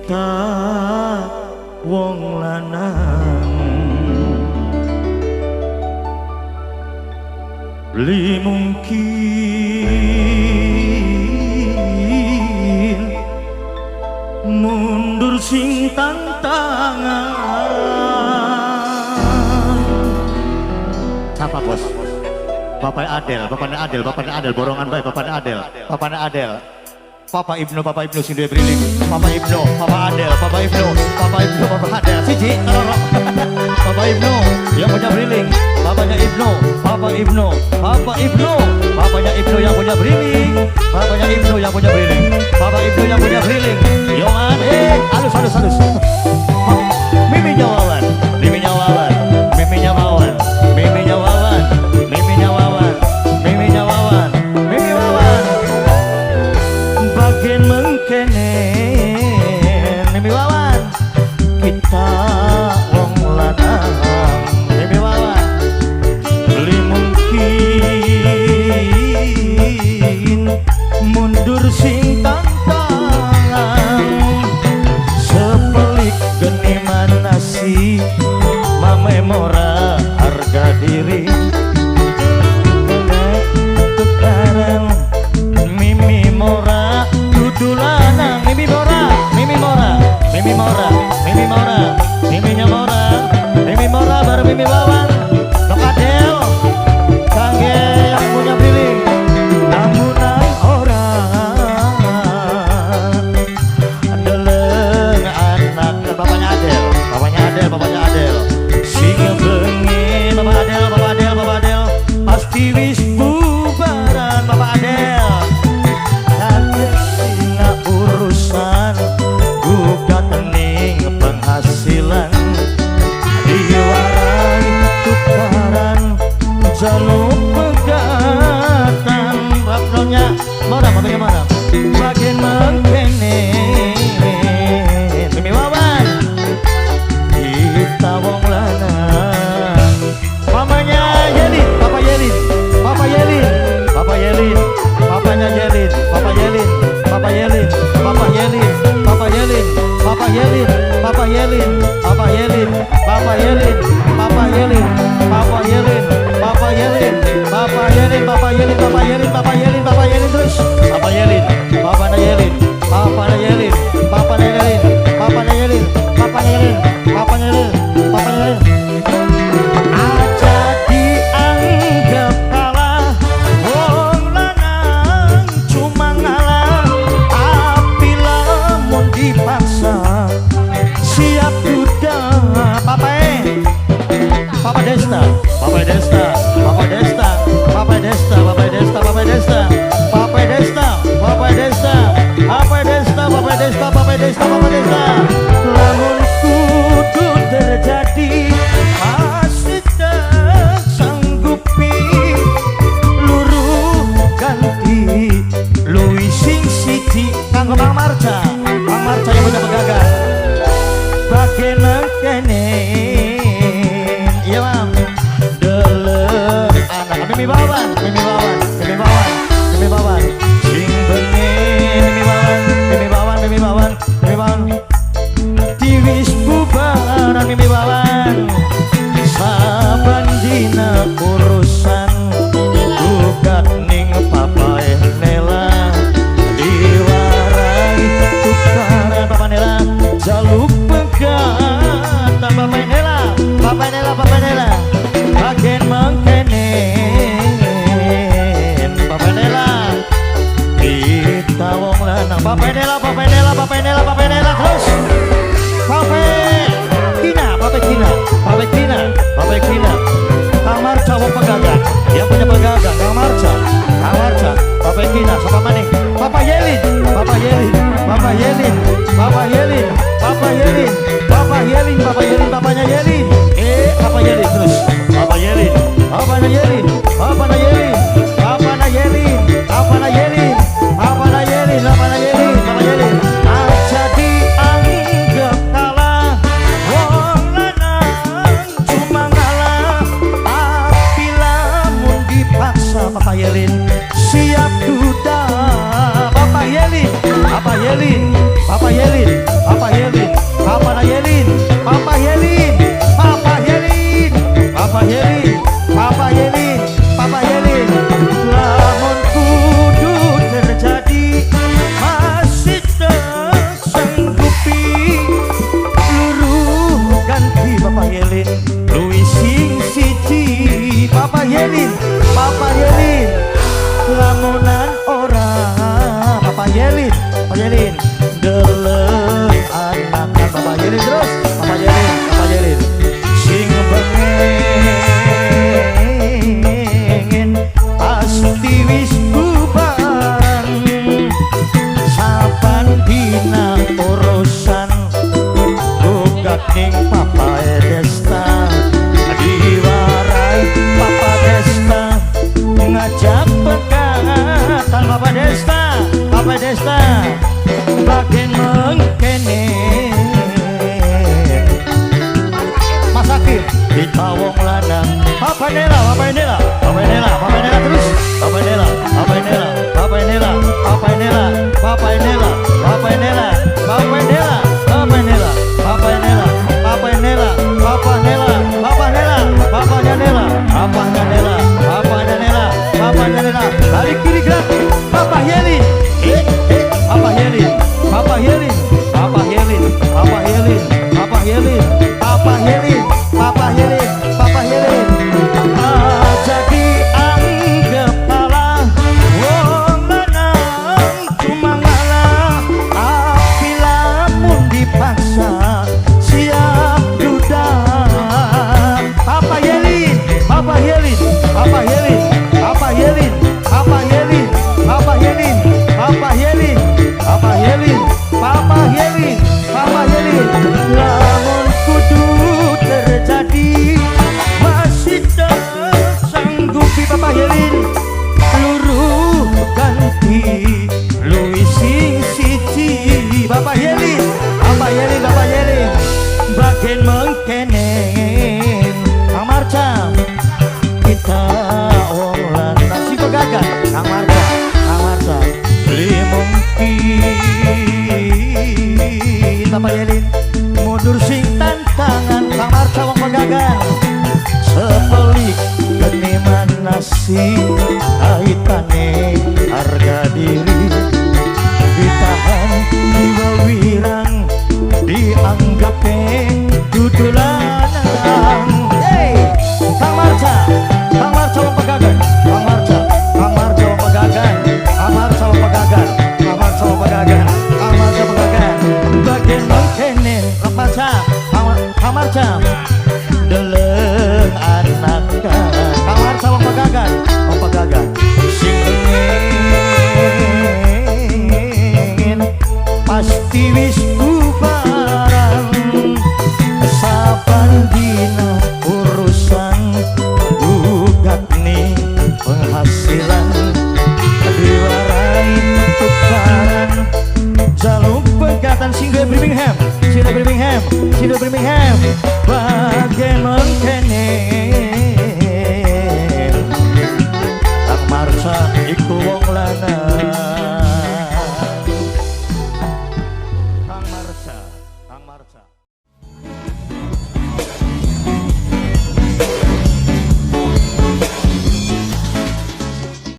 Kita wong lanang beli mungkin mundur sing tantangan. Siapa bos? Bapak Adel, bapaknya Adel, bapaknya Adel, borongan baik, bapaknya Adel, bapaknya Adel. Papa Ibnu sing duwe briling. Papa Ibnu, Papa Adel, Papa Ibnu, Papa Ibnu, Papa Adel. Siji, loro. Papa Ibnu yang punya briling. Bapaknya Ibnu, Papa Ibnu, Papa Ibnu, bapaknya Ibnu yang punya briling. Bapaknya Ibnu yang punya briling. Papa Ibnu yang punya briling. Yohan, halus halus halus. Mimi Nyawawan, Mimi Nyawawan, Mimi Nyawawan, Mimi Nyawawan, Mimi Nyawawan, Mimi Nyawawan, Mimi Wawan. Bagian mengkene Mimi Wawan, kita wong lanang. Mimi Wawan beli mungkin mundur sing tantangan. Sepelik geni manasi mame mora harga diri. Tukaran Mimi mora dudu lanang. Mimi mora, Mimi mora, Mimi mora, Mimi mora, Miminya mora, Mimi mora baru Mimi Wawan. Dok Adel kangge yang punya piling. Namunan ora deleng anak bapaknya Adel, bapaknya Adel, bapaknya Adel. Sing bengi Bapak Adel, Bapak Adel, Bapak Adel pasti wis bubaran Bapak Adel. Adel dina urusan gugat ning penghasilan. Diwarai tukaran jaluk pegatan. Bapaknya mana, bapaknya mana? Bagian mengkene Mimi Wawan kita wong lanang. Mamanya Yelin, Papa Yelin, Papa Yelin, Papa Yelin, papanya Yelin, Papa Yelin, Papa Yelin, Papa Yelin, Papa Yelin, Papa Yelin, Papa Yelin, Papa Yelin, Papa Yelin, Papa Yelin, Papa Yelin, Papa Yelin, Papa Yelin, Papa Yelin, Papa Yelin, Papa Yelin, Papa Yelin terus. Papa Yelin, Papa Yelin, Papa Yelin, Papa Yelin, Papa Yelin, Papa Yelin, Papa Yelin, Papa Yelin. Aja dianggap kalah, wong lanang cuma ngalah. Tapi lamun dipaksa siap duda. Papa Papa Desta, Papa Desta, Papa Desta, Papa Desta, Papa Desta, Papa Desta, Papa Desta, Papa Desta, Papa Desta, Papa Desta, Papa Desta, Papa Desta. Lamun kudu terjadi pasti tak sanggupi luru ganti luwi sing siji kanggo Bang Marca, Bang Marca yang punya pegagan. Bagian mengkene iya mam deleng anak Mimi Wawan, Mimi Wawan, Mimi Wawan, Mimi Wawan sing bengi Mimi Wawan, Mimi Wawan, Mimi Wawan, Mimi Wawan diwis bubaran Mimi Wawan. Saban dina urusan gugat ning papae Nela. Diwarai tukaran Papa Nela jaluk pegatan Papa Nela, Papa Nela, Papa Nela bagian mengkene Papa Nela kita wong lanang. Papa Nela, Papa Nela, Papa Nela, Papa Nela terus. Papa Kina, Papa Kina, Papa Kina, Papa Kina. Kang Marca wong pegagan, yang punya pegagan Kang Marca, Kang Marca, Papa Kina, siapa maning? Papa Yelin, Papa Yelin, Papa Yelin, Papa Yelin, Papa Yelin, Papa Yelin, Papa Yelin, papanya Yelin. Papa Yelin terus. Papa Yelin, Papa Yelin, Papa Yelin, Papa Yelin, Papa Yelin, Papa Yelin, Papa Yelin, Papa Yelin. Aja Yelin, Papa Yelin, lamunan ora Papa Yelin, Papa Yelin, deleng anakan Papa Yelin terus, Papa Yelin, Papa Yelin, sing bengen pasti wis bubaran, saban dina urusan gugat ning Papa Desta, diwarai Papa Desta ngajak pegatan Papa Desta, Papa Desta bagian mengkene Mas Hakim kita wong lanang Papa Nela, Papa Nela, Papa Nela, Papa Nela terus Papa Nela, Papa Nela, Papa Nela, Papa Nela, Papa Nela, Papa Nela, Papa Nela, Papa Nela, Papa Nela, Papa Nela, Papa Nela, Papa Nela, Papa Nela, Papa Nela, Papa Nela, Papa Nela, balik kiri gerak, Papa Yelin, eh, eh, Papa Yelin, Papa Yelin, Papa Yelin, Papa Yelin, Papa Yelin, Papa Yelin, Papa Yelin, Papa Yelin. Aja dianggep kalah, wong lanang cuma ngalah, tapi lamun dipaksa siap duda. Papa Yelin, Papa Yelin, Papa Yelin, Papa Yelin, Papa Yelin, Papa Yelin, Papa Yelin, Papa Yelin, Papa Yelin, Papa Yelin. Lamun kudu terjadi masih tersanggupi Papa Yelin, luru ganti luwih sing siji Papa Yelin, Papa Yelin, Papa Yelin, bagian mengkenen Kang Marca kita wong lanang sing pegagan Kang Marca, Kang Marca beli mungkin Papa Yelin mundur sing tantangan Kang Marca wong pegagan sepelik geni manasi kaitane harga diri ditahan diwewirang dianggap dudu lanang. Hey, Kang Marca, Kang Marca wong pegagan, Kang Marca, Kang Marca wong pegagan, Kang Marca wong pegagan, Kang Marca wong pegagan, Kang Marca pegagan bagian mengkenen Kang Marca, Kang Marca deleng anak Kang Marca wong pegagan, wong pegagan sing pengen pasti wis bubaran, saban dina urusan gugat nih penghasilan diwarai tukaran jaluk pegatan sing duwe Birmingham, sing duwe Birmingham, sing duwe Birmingham bagian mengkene.